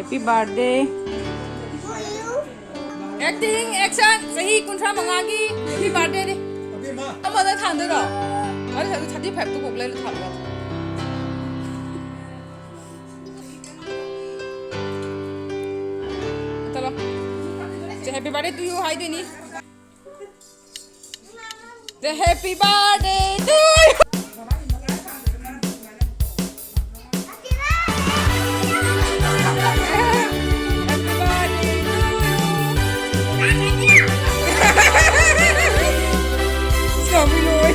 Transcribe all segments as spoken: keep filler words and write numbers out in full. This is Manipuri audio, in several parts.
Happy birthday. Acting, action. ꯆꯍꯤ ꯀꯨꯟꯊ꯭ꯔꯥ ꯃꯉꯥꯒꯤ happy birthday ꯗꯤ꯫ ꯑꯃꯗ ꯊꯥꯟꯗꯣꯏꯔꯣ? ꯑꯗꯨ ꯊꯥꯔꯇꯤ ꯐꯥꯏꯚꯇꯨ ꯀꯣꯛ ꯂꯩꯔ ꯊꯥꯜꯂꯣ꯫ ꯆꯠꯂꯣ꯫ ꯁꯦ, happy birthday to you ꯍꯥꯏꯗꯣꯏꯅꯤ꯫ The happy birthday to you. Happy birthday to you. ꯆꯥꯕ ꯂꯣꯏ꯫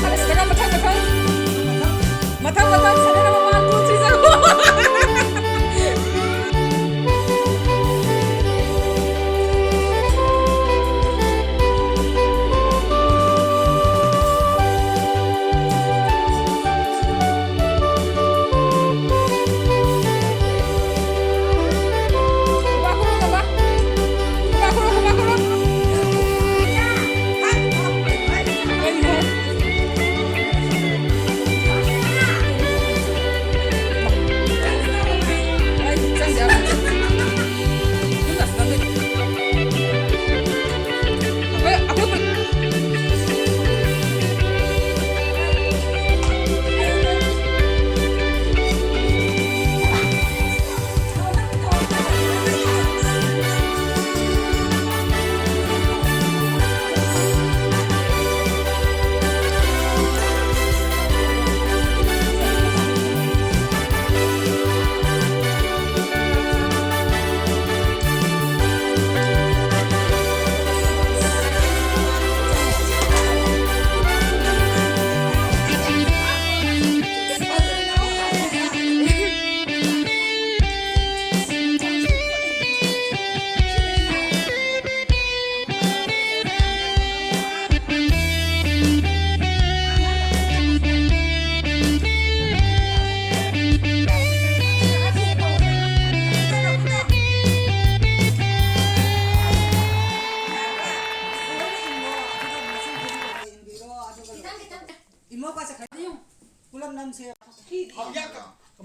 ꯑꯁ, ꯃꯊꯪ, ꯃꯊꯪ꯫ ꯃꯊꯪ, ꯃꯊꯪ, ꯁꯅꯥ ꯃꯃꯥ, two, three, ꯆꯠꯂꯣ꯫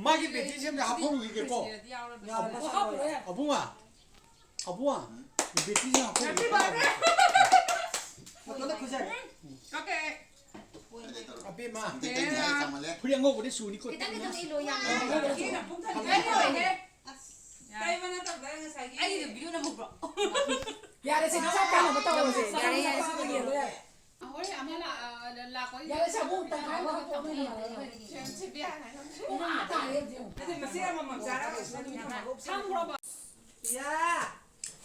ꯃꯥꯒꯤ ꯕꯦꯇ꯭ꯔꯤꯁꯦ ꯑꯝꯇ ꯍꯥꯞꯐꯧꯈꯤꯒꯦꯀꯣ꯫ ꯑꯕꯨꯡꯉꯣ, ꯑꯕꯨꯡꯉꯣ, ꯕꯦꯇ꯭ꯔꯤꯁꯦ ꯍꯥꯞꯐꯧꯈꯤꯒꯦ꯫ ꯃꯇꯣꯟꯗ ꯈꯨꯖꯔꯦ꯫ ꯑꯕꯦꯝꯃ, ꯐꯨꯔꯤꯠ ꯑꯉꯧꯕꯗꯤ ꯁꯨꯅꯤꯀꯣ꯫ ꯈꯤꯇꯪ ꯈꯤꯇꯪ ꯏꯜꯂꯣ, ꯌꯥꯝ ꯀꯩꯅꯣ ꯇꯧꯋꯦꯍꯦ꯫ ꯑꯁ, ꯀꯩ ꯃꯅꯥ ꯇꯧꯗꯣꯏ ꯉꯁꯥꯏꯒꯤ? ꯑꯩꯒꯤꯗꯣ ꯚꯤꯗꯤꯑꯣ ꯅꯝꯍꯧꯕ꯭ꯔꯣ? ꯌꯥꯔꯦꯁꯦ, ꯆꯥꯛ ꯆꯥꯅꯕ ꯇꯧꯔꯁꯦ꯫ ꯌꯥꯔꯦ, ꯌꯥꯔꯦ, ꯁꯤ ꯌꯦꯡꯕ ꯌꯥꯔꯦ꯫ ꯍꯣꯔꯦꯟ ꯑꯃ ꯂꯥꯛ-, ꯑ, ꯂꯥꯛꯄ ꯌꯥꯔꯦ, ꯁꯤ ꯑꯃꯨꯛ ꯇꯪꯈꯥꯏ ꯑꯃ ꯍꯥꯞꯄꯣ, ꯑꯃ ꯌꯥꯔꯦ꯫ ꯁꯦꯝꯁꯤꯕꯤ ꯍꯥꯏꯅ꯫ ꯏꯃꯥ ꯇꯥꯔꯦ ꯍꯧꯖꯤꯛ ꯑꯃꯨꯛ꯫ ꯅꯠꯇꯦ, ꯃꯆꯦꯠ ꯑꯃꯃꯝ ꯆꯥꯔꯒ ꯁꯪꯈ꯭ꯔꯕ? ꯌꯥ!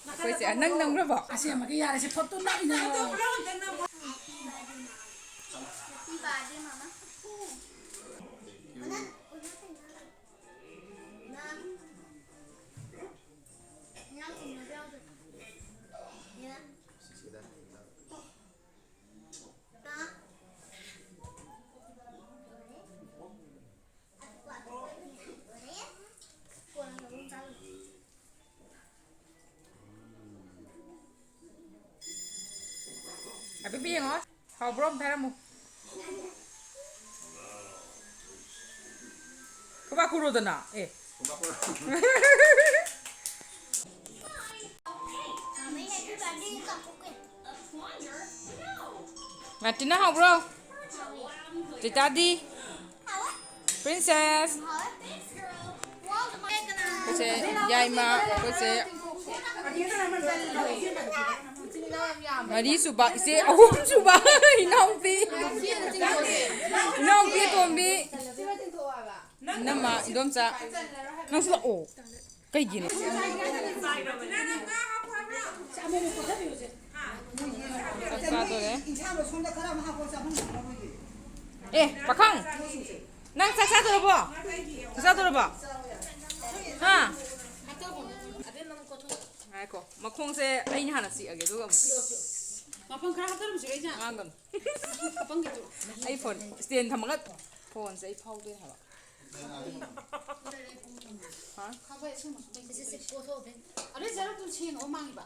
ꯑꯩꯈꯣꯏꯁꯦ ꯅꯪ ꯅꯪꯈ꯭ꯔꯕꯣ? ꯑꯁꯦꯡꯕꯒꯤ ꯌꯥꯔꯦꯁꯦ, ꯐꯣꯇꯣ ꯅꯝꯃꯤꯅꯦ꯫ ꯑꯗꯨ ꯄꯨꯂꯞ ꯑꯝꯇ ꯅꯝꯃꯣ꯫ ꯑꯄꯤꯛꯄꯤ ꯌꯦꯡꯉꯣ꯫ ꯍꯥꯎꯕ꯭ꯔꯣ ꯑꯝꯇ ꯍꯥꯏꯔꯝꯃꯨ꯫ ꯈꯨꯕꯥꯛ ꯈꯨꯔꯣꯗꯅ꯫ ꯑꯦ꯫ ꯃꯥꯔꯇꯤꯅꯥ ꯍꯥꯎꯕ꯭ꯔꯣ? ꯆꯤꯇꯥꯗꯤ? ꯄ꯭ꯔꯤꯟꯁꯦꯁ꯫ ꯑꯩꯈꯣꯏꯁꯦ ꯌꯥꯏꯃ, ꯑꯩꯈꯣꯏꯁꯦ ꯃꯔꯤꯁꯨꯕ, ꯏꯆꯦ ꯑꯍꯨꯝꯁꯨꯕ, ꯏꯅꯥꯎꯄꯤ, ꯏꯅꯥꯎꯄꯤ ꯑꯇꯣꯝꯕꯤ, ꯏꯅꯝꯃ, ꯏꯗꯣꯝꯆꯥ, ꯅꯪꯁꯨ ꯂꯥꯛꯑꯣ꯫ ꯀꯩꯒꯤꯅꯣ? ꯆꯥꯛ ꯆꯥꯗꯣꯔꯦ꯫ ꯑꯦ, ꯄꯥꯈꯪ! ꯅꯪ ꯆꯥꯛ ꯆꯥꯗꯣꯔꯕꯣ? ꯆꯥꯛ ꯆꯥꯗꯣꯔꯕꯣ? ꯍꯥ? ꯉꯥꯏꯈꯣ, ꯃꯈꯣꯡꯁꯦ ꯑꯩꯅ ꯍꯥꯟꯅ ꯆꯤꯛꯑꯒꯦ, ꯑꯗꯨꯒ ꯑꯃꯨꯛ ꯃꯐꯝ ꯈꯔ ꯍꯥꯞꯆꯔꯝꯁꯤꯔꯣ, ꯏꯆꯥ? ꯉꯥꯡꯒꯅꯨ꯫ ꯃꯐꯝꯒꯤꯗꯨ꯫ ꯑꯩ ꯐꯣꯟ ꯁ꯭ꯇꯦꯟ ꯊꯝꯃꯒ ꯐꯣꯟꯁꯦ ꯑꯩ ꯐꯥꯎꯗꯣꯏꯅꯦ ꯍꯥꯏꯕ꯫ ꯍꯥ? ꯁꯤ, ꯁꯤ, ꯁꯤ, ꯀꯣꯊꯣꯛꯑꯣ, ꯕꯦꯝ꯫ ꯑꯗꯨ ꯆꯔꯨꯛꯇꯨ ꯁꯦꯡꯉꯕ ꯃꯥꯡꯉꯤꯕ?